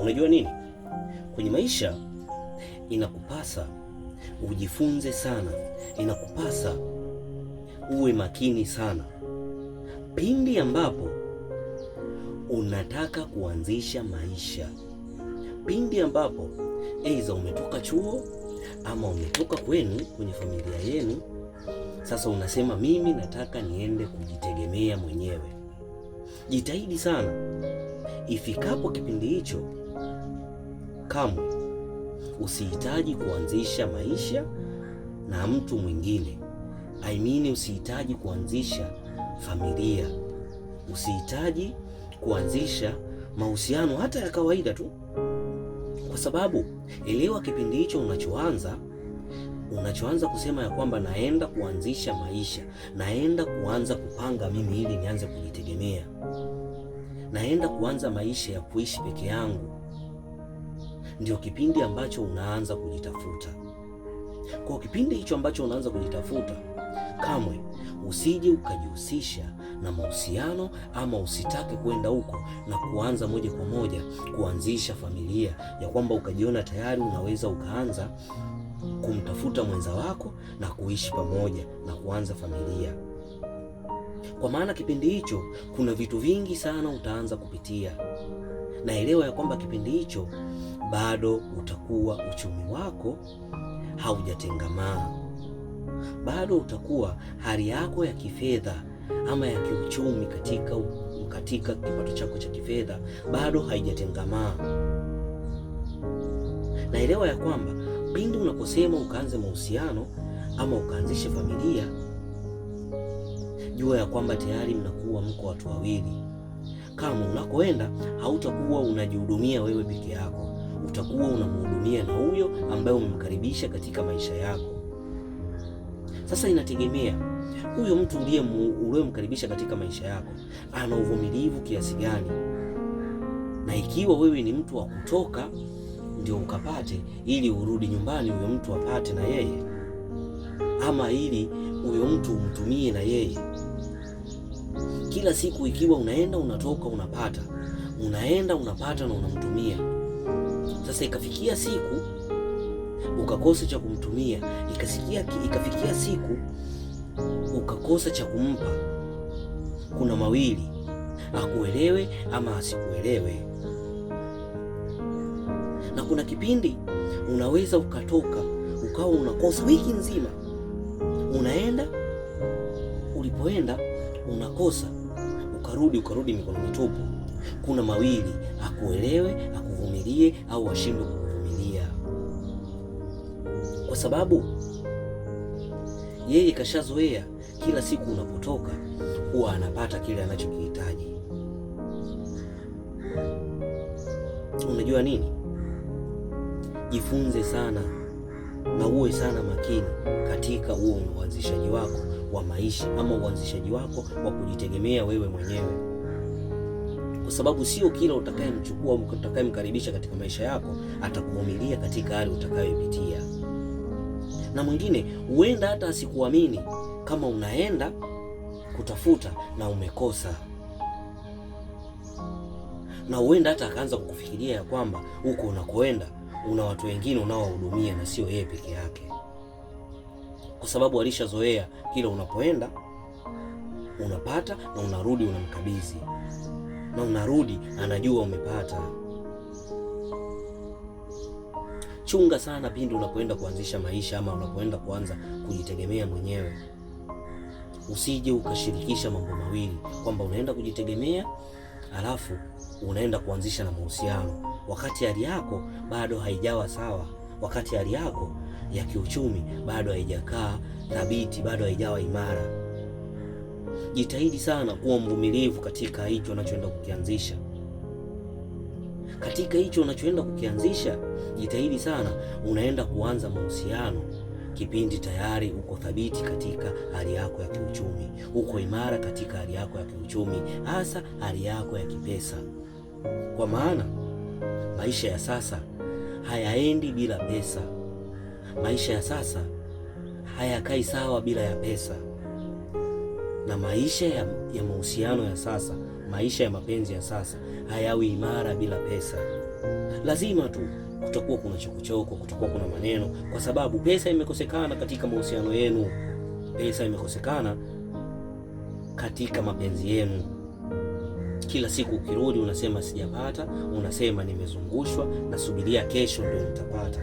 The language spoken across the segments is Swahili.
Unajua nini? Kwenye maisha inakupasa ujifunze sana, inakupasa uwe makini sana pindi ambapo unataka kuanzisha maisha, pindi ambapo aidha umetoka chuo ama umetoka kwenu kwenye familia yenu, sasa unasema mimi nataka niende kujitegemea mwenyewe. Jitahidi sana ifikapo kipindi hicho, kamwe usihitaji kuanzisha maisha na mtu mwingine. I mean, usihitaji kuanzisha familia, usihitaji kuanzisha mahusiano hata ya kawaida tu, kwa sababu elewa, kipindi hicho unachoanza kusema ya kwamba naenda kuanzisha maisha, naenda kuanza kupanga mimi ili nianze kujitegemea, naenda kuanza maisha ya kuishi peke yangu, ndio kipindi ambacho unaanza kujitafuta. Kwa kipindi hicho ambacho unaanza kujitafuta, kamwe usije ukajihusisha na mahusiano ama usitake kwenda huko na kuanza moja kwa moja kuanzisha familia, ya kwamba ukajiona tayari unaweza ukaanza kumtafuta mwenza wako na kuishi pamoja na kuanza familia. Kwa maana kipindi hicho kuna vitu vingi sana utaanza kupitia, na elewa ya kwamba kipindi hicho bado utakuwa uchumi wako haujatengamaa, bado utakuwa hali yako ya kifedha ama ya kiuchumi katika kipato chako cha kifedha bado haijatengamaa. Naelewa ya kwamba pindi unaposema ukaanze mahusiano ama ukaanzishe familia, jua ya kwamba tayari mnakuwa mko watu wawili. Kama unakoenda hautakuwa unajihudumia wewe peke yako, utakuwa unamhudumia na huyo ambaye umemkaribisha katika maisha yako. Sasa inategemea huyo mtu uliyemkaribisha katika maisha yako ana uvumilivu kiasi gani, na ikiwa wewe ni mtu wa kutoka ndio ukapate ili urudi nyumbani huyo mtu apate na yeye, ama ili huyo mtu umtumie na yeye. Kila siku ikiwa unaenda unatoka unapata, unaenda unapata na unamtumia. Sasa ikafikia siku ukakosa cha kumtumia, ikafikia siku ukakosa cha kumpa. Kuna mawili, akuelewe ama asikuelewe. Na kuna kipindi unaweza ukatoka ukawa unakosa wiki nzima, unaenda ulipoenda unakosa, ukarudi mikono mitupu. Kuna mawili, akuelewe, akuvumilie au ashindwe kukuvumilia, kwa sababu yeye kashazoea kila siku unapotoka huwa anapata kile anachokihitaji. Unajua nini? Jifunze sana na uwe sana makini katika huo uanzishaji wako wa maisha ama uanzishaji wako wa kujitegemea wewe mwenyewe, kwa sababu sio kila utakayemchukua utakayemkaribisha katika maisha yako atakuvumilia katika hali utakayoipitia, na mwingine huenda hata asikuamini kama unaenda kutafuta na umekosa, na huenda hata akaanza kukufikiria ya kwamba huko unakoenda una watu wengine unaowahudumia na sio yeye peke yake, kwa sababu alishazoea kila unapoenda unapata na unarudi unamkabidhi, na unarudi anajua umepata. Chunga sana pindi unapoenda kuanzisha maisha ama unapoenda kuanza kujitegemea mwenyewe, usije ukashirikisha mambo mawili, kwamba unaenda kujitegemea alafu unaenda kuanzisha na mahusiano, wakati hali yako bado haijawa sawa, wakati hali yako ya kiuchumi bado haijakaa thabiti, bado haijawa imara. Jitahidi sana kuwa mvumilivu katika hicho unachoenda kukianzisha. Katika hicho unachoenda kukianzisha, jitahidi sana, unaenda kuanza mahusiano kipindi tayari uko thabiti katika hali yako ya kiuchumi, uko imara katika hali yako ya kiuchumi, hasa hali yako ya kipesa, kwa maana maisha ya sasa hayaendi bila pesa. Maisha ya sasa hayakai sawa bila ya pesa, na maisha ya mahusiano ya sasa, maisha ya mapenzi ya sasa hayawi imara bila pesa. Lazima tu kutakuwa kuna chokochoko, kutakuwa kuna maneno, kwa sababu pesa imekosekana katika mahusiano yenu, pesa imekosekana katika mapenzi yenu. Kila siku ukirudi unasema sijapata, unasema nimezungushwa, nasubiria kesho ndio nitapata.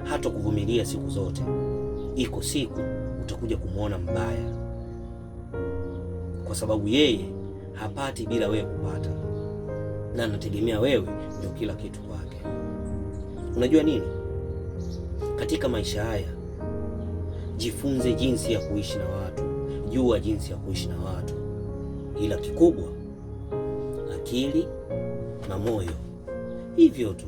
Hata kuvumilia siku zote, iko siku utakuja kumwona mbaya, kwa sababu yeye hapati bila wewe kupata, na anategemea wewe ndio kila kitu kwake. Unajua nini? Katika maisha haya jifunze jinsi ya kuishi na watu, jua jinsi ya kuishi na watu, ila kikubwa akili na moyo, hivyo tu.